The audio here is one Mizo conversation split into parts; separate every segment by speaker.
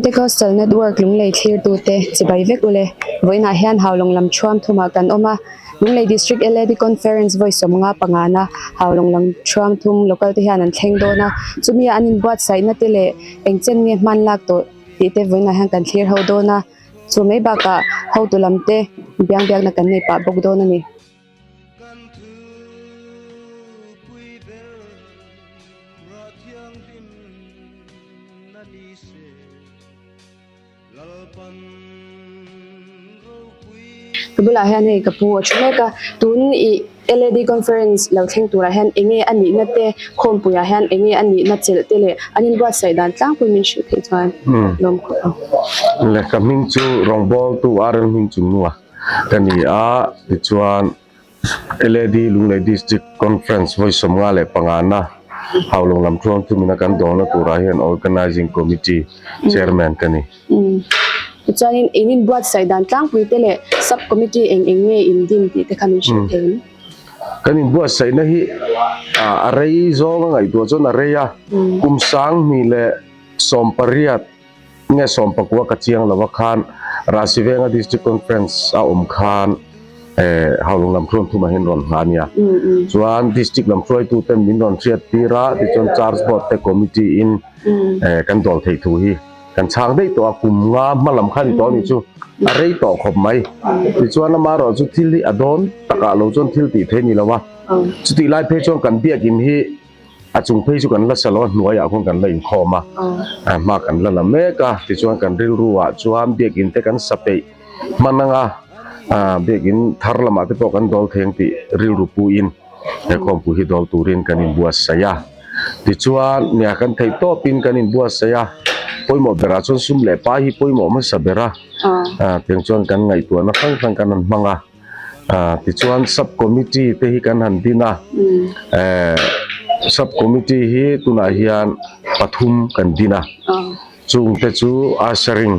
Speaker 1: Pentecostal Network Lunglei thlirtute chibai vek ule. Vawiinah hian Haulawng lam thuam thumah kan awm a, Lunglei District LAD Conference vawi sawmnga pangana Haulawng lam thuam thum local te hian an thleng dawn a, chumi ah an inbuatsaihna te leh engchen nge hman lak tawh tih te vawiinah hian kan thlir ho dawn a, chu mai bakah hotu lam te biang biakna kan nei pah bawk dawn a ni. Ka bulah hian hei ka pu a thu mek a tun ih L_A_D conference lo thleng turah hian eng nge a nihna te khawmpuiah hian eng nge a nihna chelh te leh an inbuatsaih dan tlangpui min hrilh theih chuan lawm khawp ang.
Speaker 2: Lehkha hming chu rawngbawltu R_L hming chung nua ka ni a tichuan. LAD Lunglei District Conference vawi 55 na Haulawng lam thuang thumina kan dawlna turah hian Organising Committee Chairman ka ni.
Speaker 1: Tichuanin in inbuatsaih dan tlangpui te leh Sub Committee eng eng nge in din tih te kha min hrilh thei em?
Speaker 2: Kan inbuatsaihna hi a rei zawng a ngaihtuah chuan a rei a, kum 2018 Nge sawmpakua ka chiang lova khan Rasivenga District Conference a awm khan eh Haulawng lam hruan thumah hian rawn hla nia. Chuan District lam hruaitu ten min rawn hriat tir a, tichuan Church Board te Committee in eh kan dawl theih thu hi kan chhang daih tawh a, kum nga hma lam kha ni tawh a nih chu a rei tawh khawp mai. Tichuan amaherawh chu thil hi a dawn takah lo chuan thil tih theih a ni lo a, chutih lai phei chuan kan biakin hi A chung phei chu kan la sa lo a, hnuaiah khawn kan la inkhawm a, hma kan la la mek a, tichuan kan rilruah chuan biakin te kan sa peih hman ang a, biakin thar lamah te pawh kan dawl thei ang tih rilru puiin he khawmpui hi dawl turin kan inbuatsaih a, tichuan nia kan theih tawpin kan inbuatsaih a, pawimawh berah chuan sum leh pai hi pawimawh hmasa ber a, tiang chuan kan ngaihtuahna hrang hrang kan han hmang a. Tichuan sub committee te hi kan han din a, sub committee hi tunah hian pathum kan din a, chung te chu ushering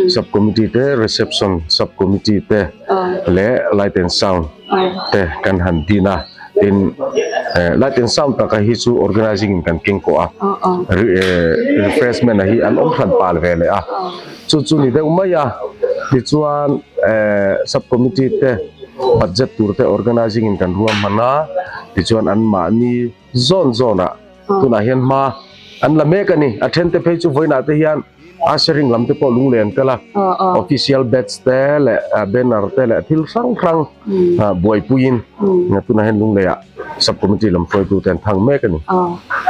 Speaker 2: sub committee te, reception sub committee te leh light and sound te kan han din a, tin light and sound taka hi chu organizing in kan keng kawh a, refreshment a hi an awm hran pal ve leh a, chu chu ni deuh mai a, tichuan. Sub committee te budget tur te organizing in kan ruam hman a, tichuan an mahni zawn zawn ah tunah hian hma an la mek a ni. A then te phei chu vawiinah te hian ushering lam te pawh lunglei an kal a, official badge te leh banner te leh thil hrang hrang buaipuiin tunah hian lunglei ah Sub committee lam hruaitu te an thang mek a ni.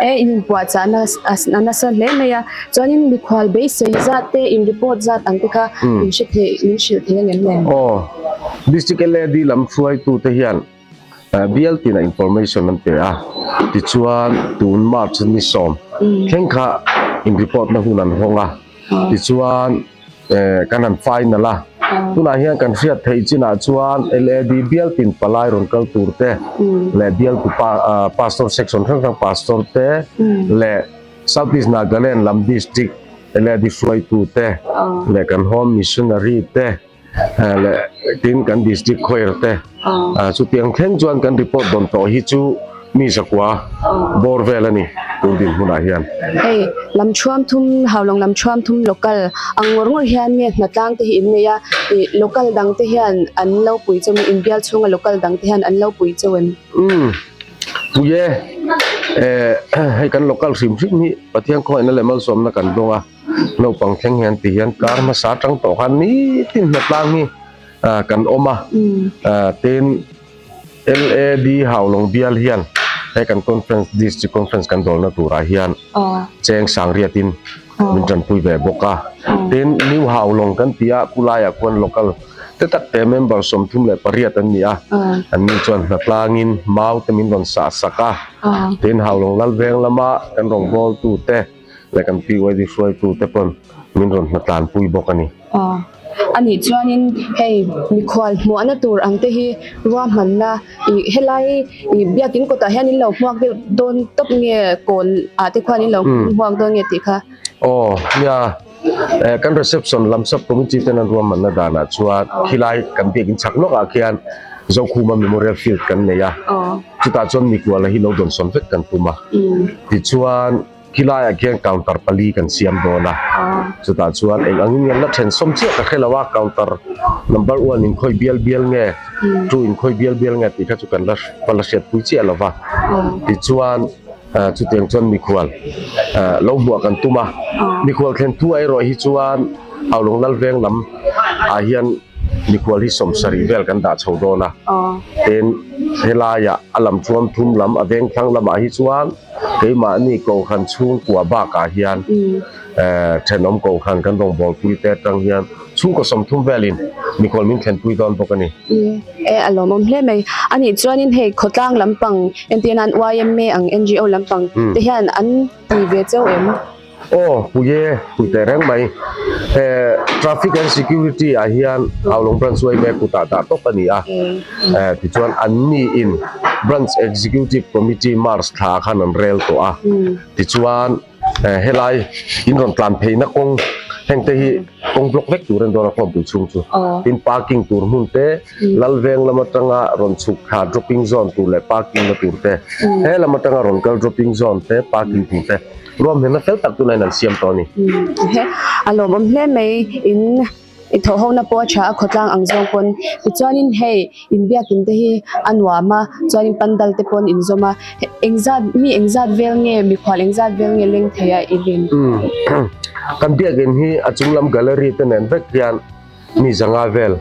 Speaker 1: E in inpuahchahna a nasa hle mai a, chuanin mikhual beisei zat te in report zat ang te kha min hre thei min hrilh thei ang em le?
Speaker 2: Aw, District LAD lam hruaitu te hian bial tinah information an pe a, tichuan tun March ni 10 thleng kha in report na hun an hawng a, tichuan kan han final a, tunah hian kan hriat theih chinah chuan LAD bial tin palai rawn kal tur te leh bialtu pastor section hrang hrang pastor te leh South East Nagaland lam district LAD hruaitu te leh kan home missionary te leh tin kan district choir te chutiang thleng chuan kan report dawn tawh hi chu mi zakua bawr vel a ni tun dinhmunah hian.
Speaker 1: Hei lam thuam thum Haulawng lam thuam thum local ang ngawr ngawr hian nge hnatlang te hi in nei a ih local dang te hian an lo pui cheu in bial chhunga local dang te hian an lo pui cheu em?
Speaker 2: Umm pui e eh hei kan local hrim hrim hi Pathian khawngaihna leh malsawmna kan dawng a naupang thleng hian ti hian kar hmasa atang tawh khan nitin hnatlang hi kan awm a tin LAD Haulawng bial hian he kan conference district conference kan dawlna turah hian cheng sangriatin min tanpui ve bawk a tin New Haulawng kan tih a khulaiah khuan local te tak te member 38 an ni a an ni chuan hnatlangin mau te min rawn sah sak a tin Haulawng Lalveng lama kan rawngbawltu te leh kan PYD hruaitu te pawn min rawn hnatlanpui bawk a ni.
Speaker 1: Aw, a nih chuanin hei mikhual hmuahna tur ang te hi ruahmanna ih helai ih biakin kawtah hian in lo hmuak deuh dawn tawp nge kawn ah te khuan in lo hmuak dawn nge tih kha.
Speaker 2: Aw, nia eh kan reception lam sub committee ten an ruahmanna danah chuan khilai kan biakin chhak lawkah khian Zokhuma Memorial Field kan nei a, chutah chuan mikuala hi lo dawnsawn vek kan tum a, tichuan. Khilaiah khian counter pali kan siam dawn a, chutah chuan eng angin nge an la then sawm chiah ka hre lo a, counter number one in khawi bial bial nge, two in khawi bial bial nge tih kha chu kan la ka la hriatpui chiah lo va. Tichuan chutiang chuan mikhual lo hmuah kan tum a, mikhual thlen thu erawh hi chuan Haulawng Lalveng lam ah hian mikhual hi sawmsarih vel kan dah chho dawn a, tin helaiah a lam thuam thum lam a veng thlang lamah hi chuan. Keimahni Kohhran chhungkua bakah hian thenawm Kohhran kan rawngbawlpui te atang hian chhungkaw 30 velin mikhual min thlenpui dawn bawk a ni.
Speaker 1: E a lawmawm hle mai. Anih chuanin hei khawtlang lampang entir nan YMA ang NGO lampang te hian an pui ve cheu em?
Speaker 2: Aw pui e, pui teh reng mai. Traffic and Security ah hian Haulawng Branch YMA kutah dah tawp a ni a. Tichuan anni in Branch Executive Committee March thla ah khan an rel tawh a. Tichuan helai in rawn tlan pheina kawng heng te hi kawng block vek tur a ni dawn a khawmpui chhung chu. Tin parking tur hmun te Lalveng lam atanga rawn chhuk thla dropping zone tur leh parking na tur te, he lam atanga rawn kal dropping zone te parking tur te ruahmanna fel tak tunah in an siam tawh a ni.
Speaker 1: He a lawmawm hle mai in i thawh ho na pawh a tha a khawtlang ang zawng pawn tichuanin hei inbiakin te hi a nuam a chuanin pandal te pawn inzawm a engzat mi engzat vel nge mikhual engzat vel nge leng thei a i rin.
Speaker 2: Kan biakin hi a chung lam gallery te nen vek hian mi zanga vel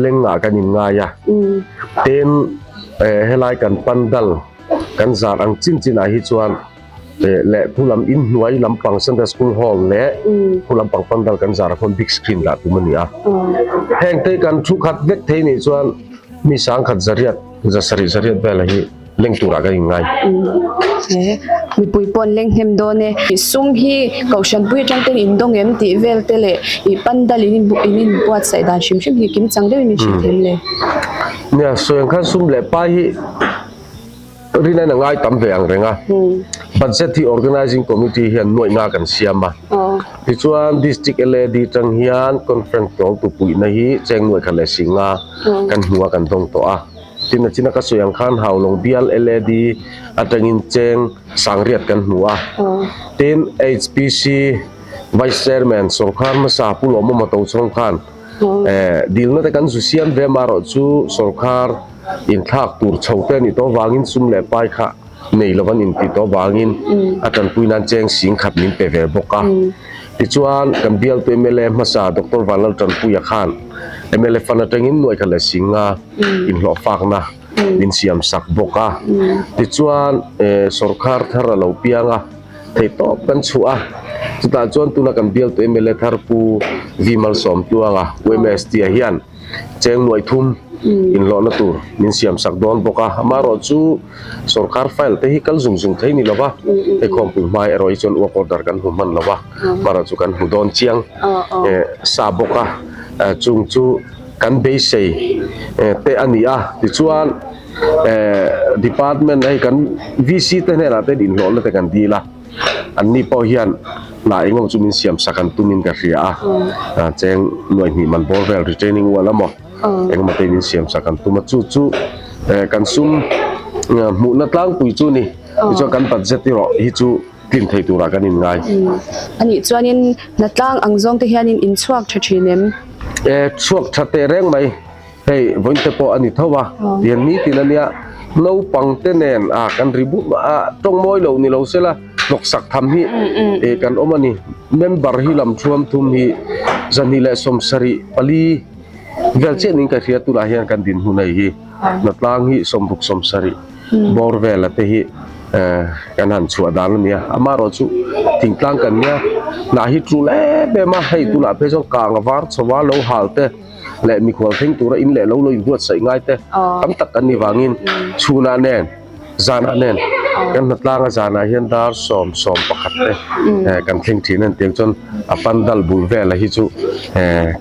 Speaker 2: lengah kan in ngai a tin helai kan pandal kan zar ang chin chin ah hi chuan leh thu lam in hnuai lampang Sunday school hall leh thu lampang pandal kan zar ah khawn big screen dah tum a ni a heng te kan thu khat vek thei nih chuan mi sangkhat zariat zasarih zariat vel hi leng turah kan inngai.
Speaker 1: He mipui pawh an leng hnem dawn e. Sum hi kohhran pui atang ten in dawng em tih vel te leh ih pandal in in inbuatsaih dan hrim hrim hi kim chang deuhin min hrilh thei em le?
Speaker 2: Nia, sawi ang khan sum leh pai hi rin ain a ngai tam ve ang reng a. Budget hi Organizing Committee hian nuaih nga kan siam a. Tichuan District LAD tang hian Conference tawltu puihna hi cheng nuaih khat leh si nga kan hmu a kan dawng tawh a. Tin a china ka sawi ang khan Haulawng bial LAD atangin cheng sangriat kan hmu a. Tin HPC Vice Chairman sawrkar hmasa Pu Lawmawma Tochhawng khan dilna te kan zu siam ve amaherawh chu sawrkar inthlak tur chho te a nih tawh avangin sum leh pai kha nei lo an inti tawh avangin a tanpui nan cheng sing khat min pe ve bawk a. Tichuan kan bialtu mla hmasa Doctor Vanlaltanpuia khan mla fund atangin nuaih khat leh sing nga inhlawh fakna min siam sak bawk a. Tichuan sawrkar thar a lo piang a, theihtawp kan chhuah a. Chutah chuan tuna kan bialtu mla thar Pu V Malsawmtluanga, UMST-a hian cheng nuaih thum inhlawhna tur min siam sak dawn bawk a. Amaherawh chu sawrkar file te hi kal zung zung thei ni lova, hei khawmpui hmai erawh hi chuan work order kan hmu hman lova, amaherawh chu kan hmu dawn chiang sa bawk a. Chung chu kan beisei te a ni a, tichuan department hei kan VC te hnenah te inhlawhna te kan dil a, anni pawh hian hna engemaw chu min siam sak an tumin ka hria a, cheng nuaih hnih man bawr vel retaining wall emaw engemaw te min siam sak an tum a, chu chu kan sum hmuhna tlangpui chu a ni, tichuan kan budget erawh hi chu. tlin thei turah kan inngai.
Speaker 1: Anih chuanin hnatlang ang zawng te hianin in chhuak tha thin em?
Speaker 2: E, chhuak tha teh reng mai. Hei vawiin te pawh a ni tho a, tihian nitin a nia naupang te nen a kan ri bum a, tawng mawi lo ni lo sela hnawksak tham hi e kan awm a ni. Member hi lam thuam thum hi 274 vel chiah niin ka hria tunah hian kan dinhmun hei hi hnatlang hi 60 70. Bawr vela te hi kan han chhuah dan a nia, amaherawh chu thingtlang kan nia hnah hi tul em em a, hei tunah phei chuan kang a var chho a lo hal te leh mikhual thleng tura in leh lo lo inbuatsaih ngai te tam tak kan nih vangin chhunah nen zanah nen kan hnatlanga zanah hian dar 10 11 te kan thleng thin a ni tiang chuan a pandal bul vela hi chu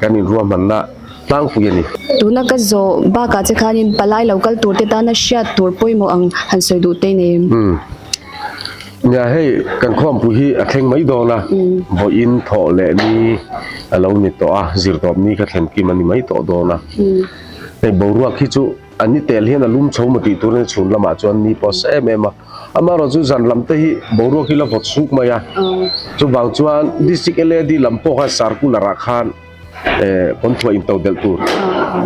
Speaker 2: kan inruahmanna. tlangpui a ni.
Speaker 1: Tuna ka zawh bakah che khanin palai lo kal tur te tana hriat tur pawimawh ang han sawi duh te nei em?
Speaker 2: Umm. Nia hei kan khawmpui hi a thleng mai dawn a, vawiin thawh leh ni a lo ni tawh a, zirtawp ni kha thlen kim a ni mai tawh dawn a. Hei boruak hi chu a ni tel hian a lum chho maw tih turin chhun lamah chuan ni pawh a sa em em a. Amaherawhchu zan lam te hi boruak hi la vawt suk mai a, chuvang chuan District LAD lam pawh khan circular ah khan pawnthua in to delh tur,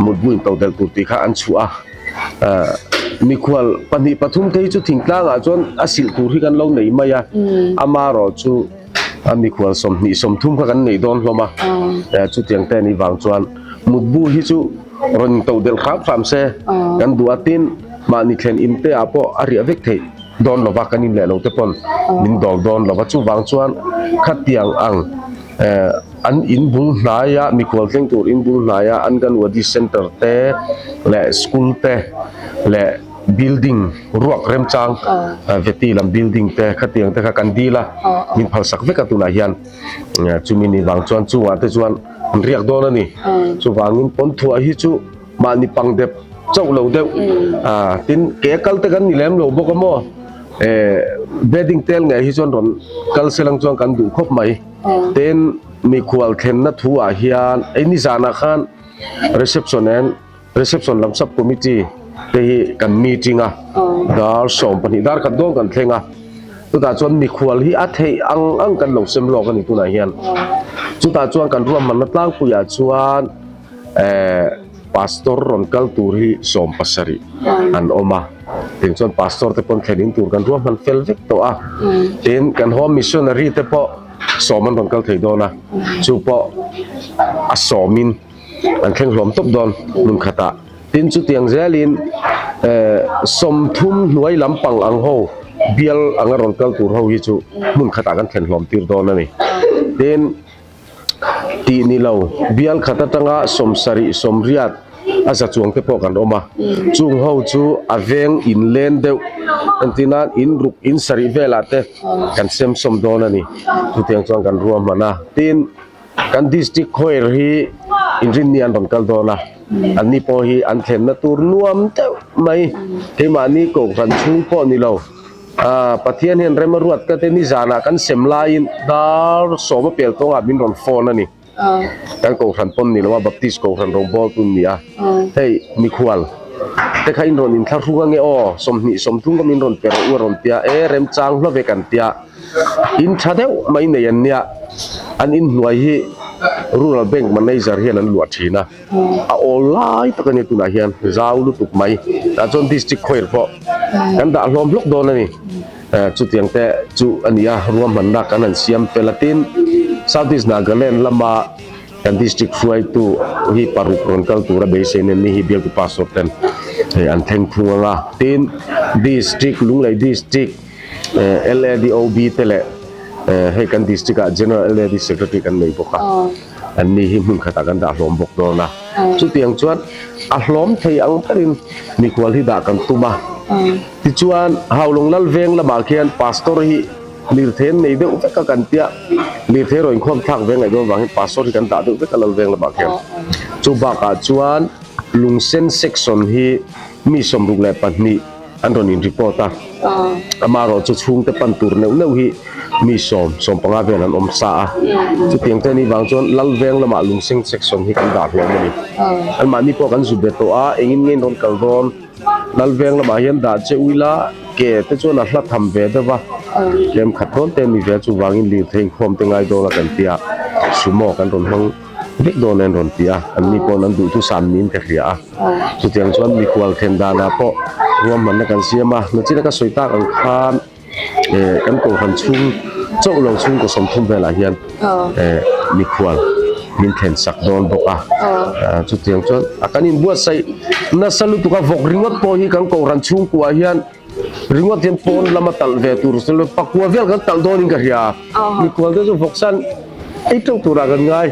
Speaker 2: mutbu in to delh tur tih kha an chhuah a. Mikhual pahnih pathum te hi chu thingtlang ah chuan a silh tur hi kan lo nei mai a, amaherawhchu a mikhual 20 30 kha kan nei dawn hlawm a, chutiang te anih vang chuan mutbu hi chu rawn in to delh hram hram se kan duh a, tin mahni thlen in te ah pawh a riah vek theih dawn lova kan in leh lo te pawn min dawl dawn lova chuvang chuan khatiang ang an in bul hnaia mikhual thleng tur in bul hnaia Anganwadi Centre te leh school te leh building ruak remchang veti lam building te khatiang te kha kan dil a min phalsak vek a tunah hian chumi ni vang chuan chungah te chuan an riak dawn a ni chuvangin pawnthuah hi chu mahni pang dep chauh lo deuh tin ke kal te kan ni lem lo bawk a maw bedding tel ngei hi chuan rawn kal selang chuan kan duh khawp mai tin mikhual thlenna thu ah hian ei nizanah khan reception en Reception lam sub committee te hi kan meeting a, dar 12 dar khat dawn kan thleng a, chutah chuan mikhual hi a theih ang ang kan lo sem lawk a ni tunah hian. Chutah chuan kan ruahmanna tlangpuiah chuan eh pastor rawn kal tur hi 17 an awm a, tin chuan pastor te pawn thlen in tur kan ruahman fel vek tawh a, tin kan home missionary te pawh sawm an rawn kal thei dawn a, chu pawh a sawmin. An thleng hlawm tawp dawn hmun khatah. Tin chutiang zelin eh 30 hnuai lampang ang ho bial anga rawn kal tur ho hi chu hmun khatah kan thlen hlawm tir dawn a ni. Tin tih ni lo bial khat atanga 70 80 a za chuang te pawh kan awm a. Chung ho chu a veng in len deuh entir nan in ruk in sarih velah te kan sem sawm dawn a ni. Chutiang chuan kan ruahman a. Tin. Kan District Choir hi inrinni an rawn kal dawn a, anni pawh hi an thlenna tur nuam deuh mai, keimahni kohhran chhung pawh ni lo. Aaa Pathian hian rem a ruat ka te nizanah kan sem laiin dar 10 a pel tawngah min rawn phone a ni. Kan kohhran pawn ni lo a, Baptist kohhran rawngbâwl tun ni a. Hei mikhual te kha in rawn inthlahrung ange aw, 20 30 ka min rawn pe rawh u a rawn tia, e remchang hlawve kan tia. In tha deuh mai nei an nia, an inhnuai hi Rural Bank Manager hian an luah thin a, a awl lai tak a ni tunah hian zau lutuk mai, tah chuan District Choir pawh kan dah hlawm hlawk dawn a ni, chutiang te chu a ni a, ruahmanna kan han siam fel a tin South East Nagaland lama kan District hruaitu hi paruk rawn kal tura beisei nen ni hi bialtu Pastor ten hei an thleng thung ang a, tin District Lunglei District. LADOB te leh hei kan district ah General LAD Secretary kan nei bawk a, an ni hi hmun khatah kan dah hlawm bawk dawn a, chutiang chuan a hlawm thei ang berin mikhual hi dah kan tum a, tichuan Haulawng Lal veng lamah khian Pastor hi lirthei an nei deuh vek a kan tia, lirthei rawn inkhawm thlak ve ngaih dawn vangin Pastor hi kan dah deuh vek a Lal veng lamah khian, chu bakah chuan Lungsen section hi mi 62 an rawn in report a, amaherawh chu chhungte pan tur neuh neuh hi mi 10, 15 vel an awm sa a, chutiang te anih vang chuan Lalveng lamah Lungseng section hi kan dah hlawm a ni. Anmahni pawh kan zu be tawh a, engin nge in rawn kal dawn? Lalveng lamah hian dah che ula ke te chuan a hla tham ve deuh va, tlem khat dawn te a ni ve a, chuvangin lirthei inkhawm te ngai dawn a kan ti a, sumo kan rawn hmang vek dawn a an rawn ti a, anni paw'n an duh chu san niin ka hria a. Chutiang chuan mikhual then danah pawh ruahmanna kan siam a, nachina ka sawi tak ang khan eh kan kohhran chhung chauh lo chhungkaw 30 velah hian eh mikhual min then sak dawn bawk a, chutiang chuan a kan inbuatsaih nasa lutuk a vawk ringawt pawh hi kan kohhran chhungkuah hian ringawt hian pawn lama talh ve tur pakua vel kan talh dawnin ka hria mikhual te chu vawk san ei teuh turah kan ngai.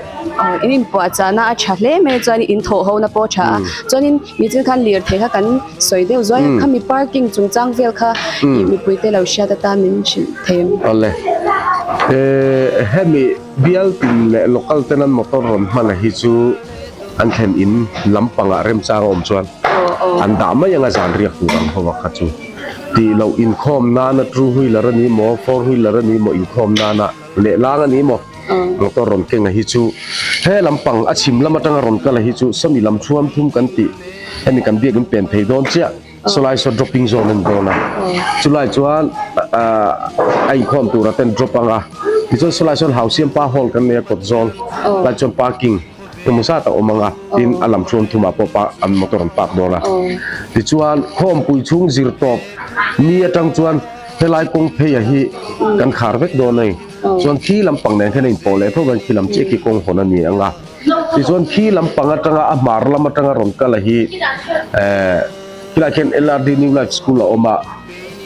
Speaker 1: In inpuahchahna a tha hle mai chuan in thawh ho na pawh a tha a chuanin nichin khan lirthei kha kan sawi deuh zuai a khami parking chungchang vel kha ih mipui te lo hriat atan min hrilh thei ang.
Speaker 2: Awle eh hemi bial tin leh local ten an motor rawn hman a hi chu an thlen in lampangah remchang a awm chuan an dah mai anga zan riak tur ang ho a kha chu tih loh inkhawm nana two wheeler a ni maw four wheeler a ni maw inkhawm nana lehlang a ni maw motor rawn keng a hi chu he lampang a chhim lam atanga rawn kal a hi chu sawmi lam thuam thum kan tih hemi kan biak in pen thei dawn chiah. Sawlai saw dropping zone a ni dawn a, chulai chuan a inkhawm tura ten drop ang a, tichuan sawlai sawn Hausiampa hall kan nei a kawt zawl lai chuan parking engemaw zat a awm ang a, tin a lam hruam thumah pawh park an motor an park dawn a, tichuan khawmpui chhung zir tawp ni atang chuan helai kawng phei a hi kan khar vek dawn a ni, chuan khi lampang nen khian a inpawh leh tho hian khi lam chiah khi kawng hawn a ni ang a. Tichuan khi lampang atanga a hmar lam atanga rawn kal a hi eh khilaiah khian LRD New Life School a awm a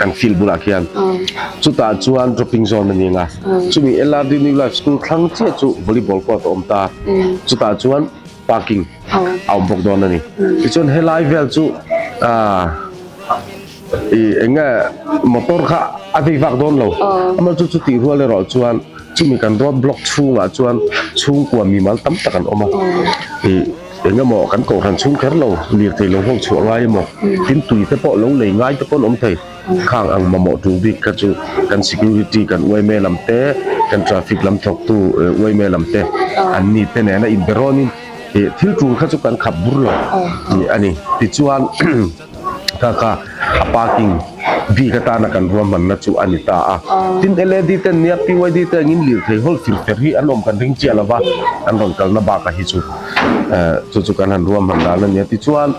Speaker 2: kan field bulah khian chutah chuan dropping zone a ni ang a chumi LRD New Life School thlang chiah chu volleyball court a awm ta chutah chuan parking a awm bawk dawn a ni tichuan helai vel chu ah Ih eng nge motor kha a vei vak dawn lo amah chu chutih rual erawh chuan chumi kan road block chhungah chuan chhungkua mimal tam tak an awm a ih eng emaw kan kohhran chhung kher lo lirthei lo ho chhuah ngai emaw tin tui te pawh lo lei ngai te pawh an awm thei khang ang mamawh tul bik kha chu kan security kan uaime lam te kan traffic lam thawktu uaime lam te an ni te nena inbe rawnin ih thil tul kha chu kan khap bur lo a ni tichuan. Kha kha a parking bik atana kan ruahmanna chu a ni ta a. Tin LAD ten nia PYD te angin lirthei hawl fir fer hi an awm kan ring chiah lova an rawn kalna bakah hi chu chu chu kan han ruahman dan a nia. Tichuan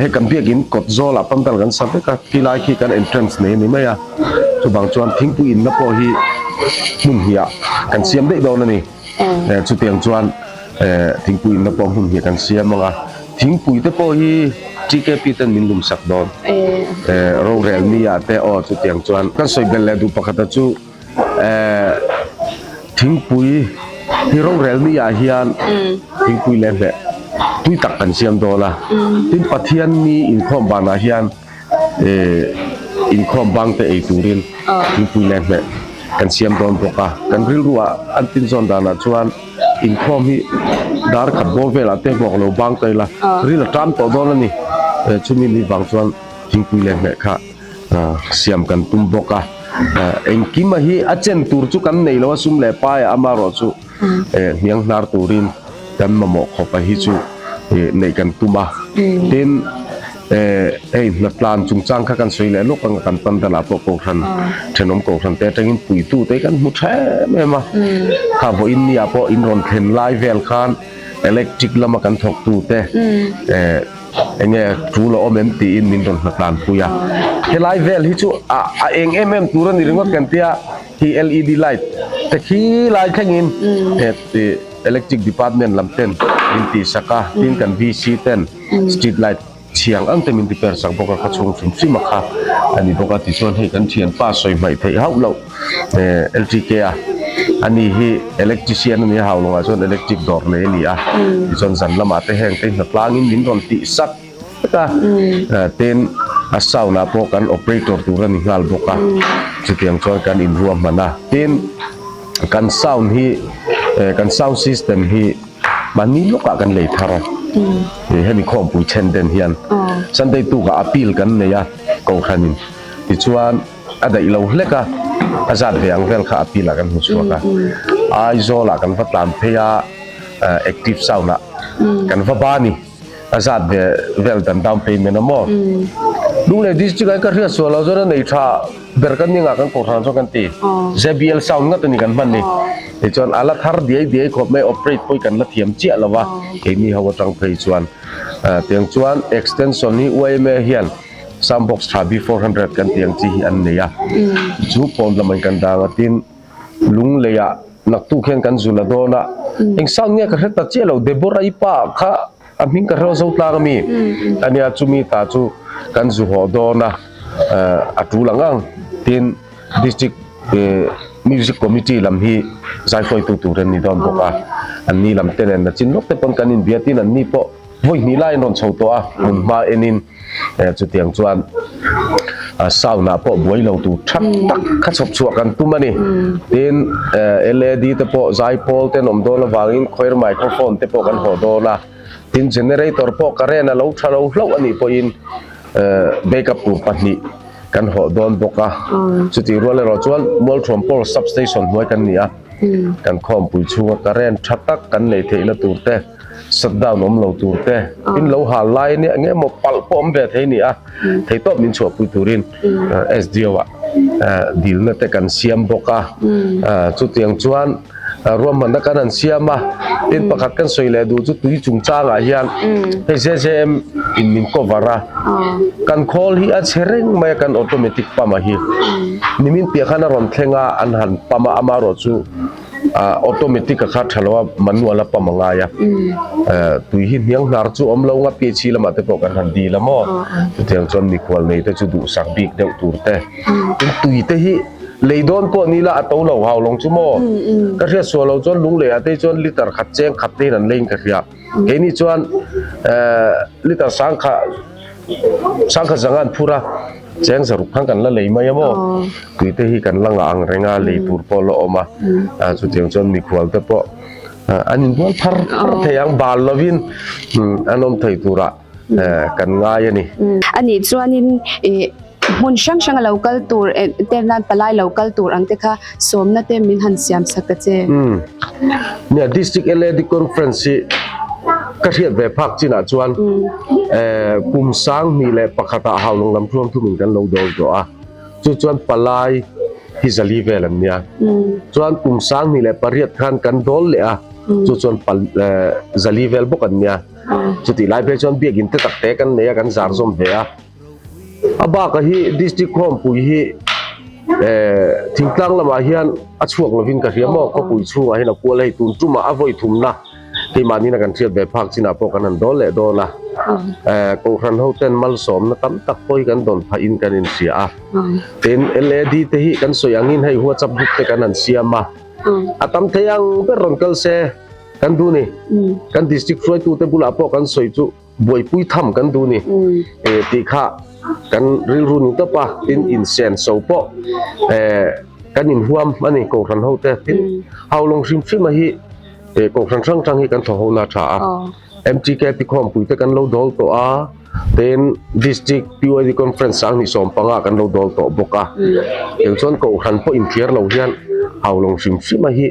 Speaker 2: hei kan biakin kawt zawlah pandal kan sa vek a, khilai khi kan entrance nei a ni mai a. Chuvang chuan thingpui inna pawh hi hmun hniah kan siam daih dawn a ni. Chutiang chuan thingpui inna pawh hmun hniah kan siam ang a. Thingpui te pawh hi TKP ten min lum sak dawn. Rorel ni ah te aw chutiang chuan kan sawi belh leh duh pakhat a chu thingpui hi rorel ni ah hian thingpui leh hmeh tui tak kan siam dawn a. Tin Pathian ni inkhawm banah hian inkhawm bang te ei turin thingpui leh hmeh kan siam dawn bawk a. Kan rilru ah an tinzawn danah chuan. Inkhawm hi dar khat bawr velah te vawk lo bang ta ila ril a tan tawh dawn a ni. Chumi ni vang chuan thingpui leh hmeh kha siam kan tum bawk a. Engkim a hi a chen tur chu kan nei lo a sum leh pai a amaherawh chu hniang hnar turin kan mamawh khawp a hi chu neih kan tum a. Tin. Hei hnatlan chungchang kha kan sawi leh lawk ang a, kan pandal ah pawh kohhran thenawm kohhran te atangin puitu te kan hmu tha em em a, kha vawiin ni ah pawh in rawn thlen lai vel khan electric lama kan thawk tu te enge tul a awm em tiin min rawn hnatlan pui a, helai vel hi chu a a eng em em tur a ni ringawt kan tia hi led light te khi lai thlengin electric department lam ten min tihsak a, tin kan VC ten. Street light chhiang ang te min ti per sak bawk a, khaw chhung hrim hrim a kha a ni bawk a, tichuan hei kan thianpa sawi hmaih theih hauh loh eh LTK a ani hi electrician a ni a Haulawngah chuan electric dawr nei a ni a, tichuan zan lamah te heng te hna tlangin min rawn tih sak vek a, tin a sound ah pawh kan operator tur a ni nghal bawk a, chutiang chuan kan inruahman a, tin kan sound hi eh kan sound system hi. Mahni lawkah kan lei thar a, hemi khawmpui then den hian Sunday tukah appeal kan nei a Kohhranin tichuan a daih lo hlek a, a zat ve ang vel kha appeal ah kan hmu chhuak a, Aizawlah kan va tlan phei a active sound ah kan va ba ni a zat ve vel dan down payment a maw Lunglei district ah hian ka hriat sual lo chuan a nei tha ber kan ning ah kan Kohhran chuan kan ti JBL sound ngat a ni kan hman ni. Tichuan a la thar diai diai khawp mai operate pawh hi kan la thiam chiah lo va, keini ho atang phei chuan tiang chuan extension hi yma hian sound box tha B 400 kan tih ang chi hi an nei a, chu pawn lamah in kan dang a tin Lunglei ah naktuk hian kan zul a dawn a, eng sound nge ka hre ta chiah lo Deborah i pa kha a hming ka hre zo tlang ami ania chumi ta chu kan zu haw dawn a a tul ang ang tin. District Music Committee lam hi zaihruaitu tur an ni dawn bawk a, an ni lam te nen nachin lawk te pawn kan inbia tin an ni pawh vawi hnih lai an rawn chho tawh a, hmun hma enin chutiang chuan sound ah pawh buai lo tur tha tak kha chhawp chhuah kan tum a ni. Tin LAD te pawh zaipawl te an awm dawn avangin khawiar microphone te pawh kan haw dawn a, tin generator pawh current a lo tha lo hlauh a nih pawhin backup tur pahnih kan hawh dawn bawk a, chutih rual erawh chuan Mualthuam Pawl Sub Station hnuai kan ni a, kan khawmpui chhunga current tha tak kan nei theihna tur te. Shutdown awm lo tur te, in lo hal lai ania eng emaw palh pawh awm ve thei a ni a, theihtawp min chhuahpui turin SDO ah dilna te kan siam bawk a, chutiang chuan ruahmanna kan han siam a, tin pakhat kan sawi leh duh chu tui chungchangah hian hei ZJM in min cover a, kan khawl hi a chhe reng mai a kan automatic pump a hi, nimin piah khan a rawn thleng a an han pump a amaherawhchu. Automatic a kha tha lo a, manual a pump a ngai a. Tui hi hniang hnar chu awm lo nga PHC lamah te pawh kan han dil a maw. Chutiang chuan mikhual nei te chu duhsak bik deuh tur te. Tin tui te hi lei dawn pawh ni la a to lo hau lawng chu maw. Ka hriat sual lo chuan lunglei ah te hi chuan liter khat cheng khat te in an leiin ka hria. Keini chuan liter sangkha sangkhat zanga an phur a. Cheng zaruk khan kan la lei mai a maw? Tui te hi kan la ngah ang reng a, lei tur pawh la awm a, chutiang chuan mikhual te pawh an inbual phar phar thei ang, bal lovin an awm thei turah kan ngai a ni.
Speaker 1: A nih chuanin ih hmun hrang hrang a lo kal tur enter nan palai lo kal tur ang te kha sawmna te min han siam sak ta che.
Speaker 2: Nia District LAD Conference hi ka hriat ve phak chinah chuan kum sang hnih leh pakhatah Haulawng lam thuam thumin kan lo dawl tawh a, chu chuan palai hi zali vel an nia. Chuan kum sang hnih leh pariat khan kan dawl leh a, chu chuan zali vel bawk an nia. Chutih lai phei chuan biakin te tak te kan nei a, kan zar zawm ve a. A bakah hi District Khawmpui hi thingtlang lamah hian a chhuak lovin ka hria maw, khawpui chhungah hian a kual a hei tun tumah a vawi thumna keimahniin a kan hriat ve phak chinah pawh kan han dawl leh dawn a, Kohhran ho ten malsawmna tam tak pawh hi kan dawn phahin kan inhria a, tin LAD te hi kan sawi angin hei WhatsApp group te kan han siam a, a tam thei ang ber rawn kal se kan duh ni, kan District hruaitute bulah pawh kan sawi chu. Buaipui tham kan duh ni tih kha kan rilru ni tawp a, tin insen so pawh kan inhuam a ni Kohhran ho te, tin Haulawng hrim hrim a hi Kohhran hrang hrang hi kan thaw ho na tha a, MTKP khawmpui te kan lo dawl tawh a, tin District PYD Conference sang hnih 15 kan lo dawl tawh bawk a, eng chuan Kohhran pawh inthiar lo hian Haulawng hrim hrim a hi.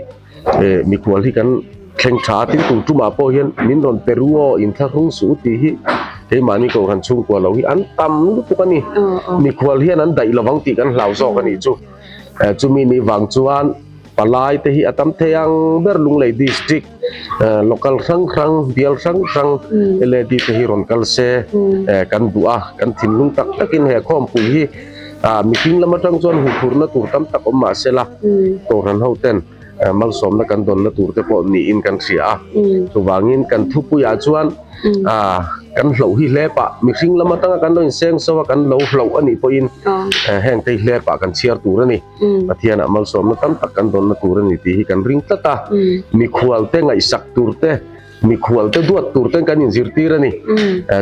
Speaker 2: Mikhual hi kan thleng tha a, tin tum tumah pawh hian min rawn pe ru aw, inthlahrung suh u tih hi keimahni Kohhran chhungkua lo hi an tam lutuk a ni. Mikhual hian an daih lovang tih kan hlau zawk a nih chu. Chumi nih vang chuan palai te hi a tam thei ang ber Lunglei District local hrang hrang, bial hrang hrang LAD te hi rawn kal se kan duh a, kan thinlung tak takin he khawmpui hi mihring lam atang chuan huphurhna tur tam tak awm mah se la, Kohhran ho ten malsawmna kan dawnna tur te pawh niin kan hria a, chuvangin kan thupuiah chuan kan hloh hi hlepah mihring lam atanga kan lo inseng so a, kan lo hloh a nih pawhin heng te hi hlepah kan chhiar tur a ni. Pathianah malsawmna tam tak kan dawnna tur a ni tih hi kan ring tlat a, mikhual te ngaihsak tur te, Mikhual te duat tur ten kan inzirtir a ni.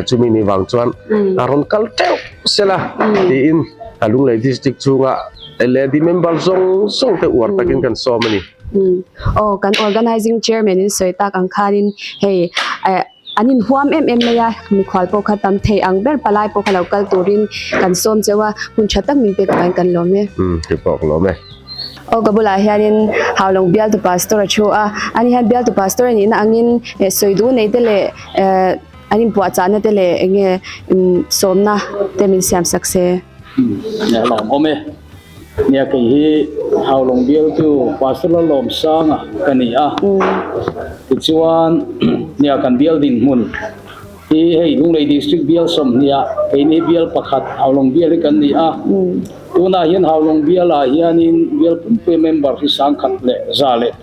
Speaker 2: Chumi ni vang chuan a rawn kal teuh sela tiin a Lunglei District chhunga LAD member zawng zawng te uar takin kan sawm a ni.
Speaker 1: Aw, kan Organizing Chairman in sawi tak ang khanin hei an inhuam em em mai a, mikhual pawh kha tam thei ang ber palai pawh kha lo kal turin kan sawm cheu a, hun tha tak min pek avangin kan lawm e.
Speaker 2: Kei pawh ka lawm e.
Speaker 1: Aw ka bulah hianin Haulawng bialtu pastor a thu a, ani hian bialtu pastor a nihna angin sawi duh nei te leh an inpuahchahna te leh eng nge sawmna te min siam sak se.
Speaker 3: Nia lawmawm e. Nia kei hi Haulawng bialtu pastor Lalawmsanga ka ni a, tichuan nia kan bial dinhmun hi hei Lunglei District bial 20 ah keini bial pakhat Haulawng bial hi kan ni a. Tunah hian Haulawng bialah hianin bial pumpui member hi 1105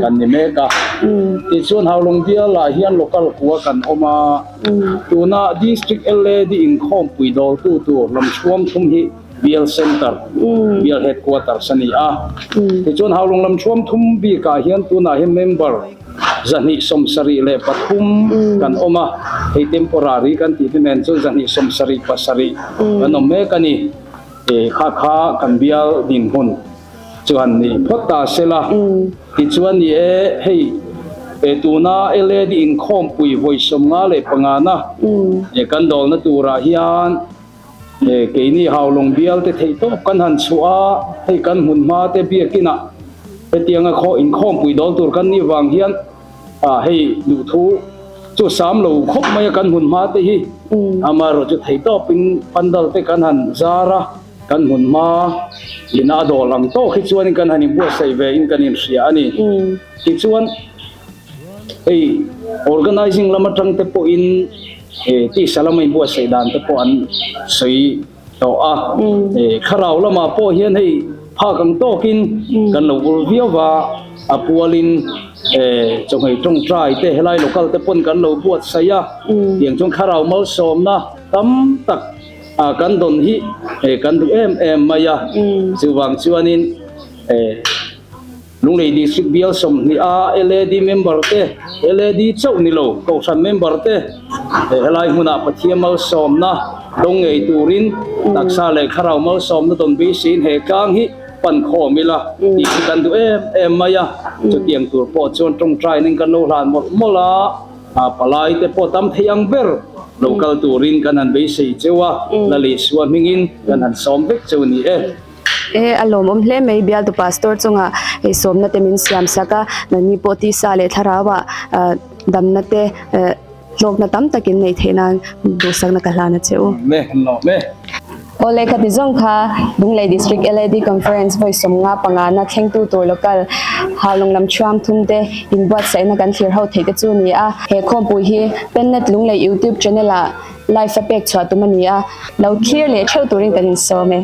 Speaker 3: kan ni mek a. Tichuan Haulawng bialah hian local kua kan awm a. Tuna District LAD inkhawmpui dawltu tur lamchhuam thum hi bial center, bial headquarters a ni a. Tichuan Haulawng lamchhuam thum bikah hian tunah hian member 273 kan awm a, hei temporary kan tih te nen chuan 277 kan awm mek a ni. Kha kha kan bial dinhmun chuan ni phawt ta se la, tichuan ni e, hei tuna LAD inkhawmpui vawi 55 na kan dawlna turah hian Keini Haulawng bial te theih tawp kan han chhuah a, hei kan hmun hma te biakinah hetianga khaw inkhawmpui dawl tur kan nih vang hian Hei duhthu chu sam lo khawp mai a kan hmun hma te hi amaherawhchu theihtawpin pandal te kan han zar a, kan hmun hma in a dawl ang tawk hi chuanin kan han inbuatsaih ve in kan inhria a ni. Tichuan hei organizing lam atang te pawhin tisa lama inbuatsaih dan te pawh an sawi tawh a, thlarau lamah pawh hian hei phak ang tawkin kan lo ur viau va, a pualin chawhmeh tawngtai te helai local te pawn kan lo buatsaih a, tiang chuan thlarau malsawmna tam tak kan dawn hi kan duh em em mai a, chuvang chuanin. Lunglei District bial 20 a LAD member te, LAD chauh ni lo, Kohhran member te helai hmunah Pathian malsawmna dawng ngei turin taksa leh thlarau malsawmna dawn beiseiin he tlang hi pan khawm ila tih hi kan duh em em mai a. Chutiang tur pawh chuan tawngtainin kan lo hlan mawlh mawlh a, palai te pawh tam thei ang ber lo kal turin kan han beisei cheu a, Lalisua hmingin kan han sawm vek cheu ni e.
Speaker 1: E, a lawmawm hle mai bialtu pastor chunga hei sawmna te min siam sak a, nangni pawh tisa leh thlarauah damna te hlawkna tam takin neih theih nan duhsakna ka hlan a che u.
Speaker 3: Me, kan lawm e.
Speaker 1: Awle ka ti zawng kha Lunglei District LAD Conference vawi 55 na thlengtu tur local Haulawng lam thuam thum te inbuatsaihna kan thlir ho theih te chu a ni a. He khawmpui hi Pennet Lunglei YouTube channel ah live a pek chhuah tum a ni a, lo thlir leh theuh turin kan insawm e.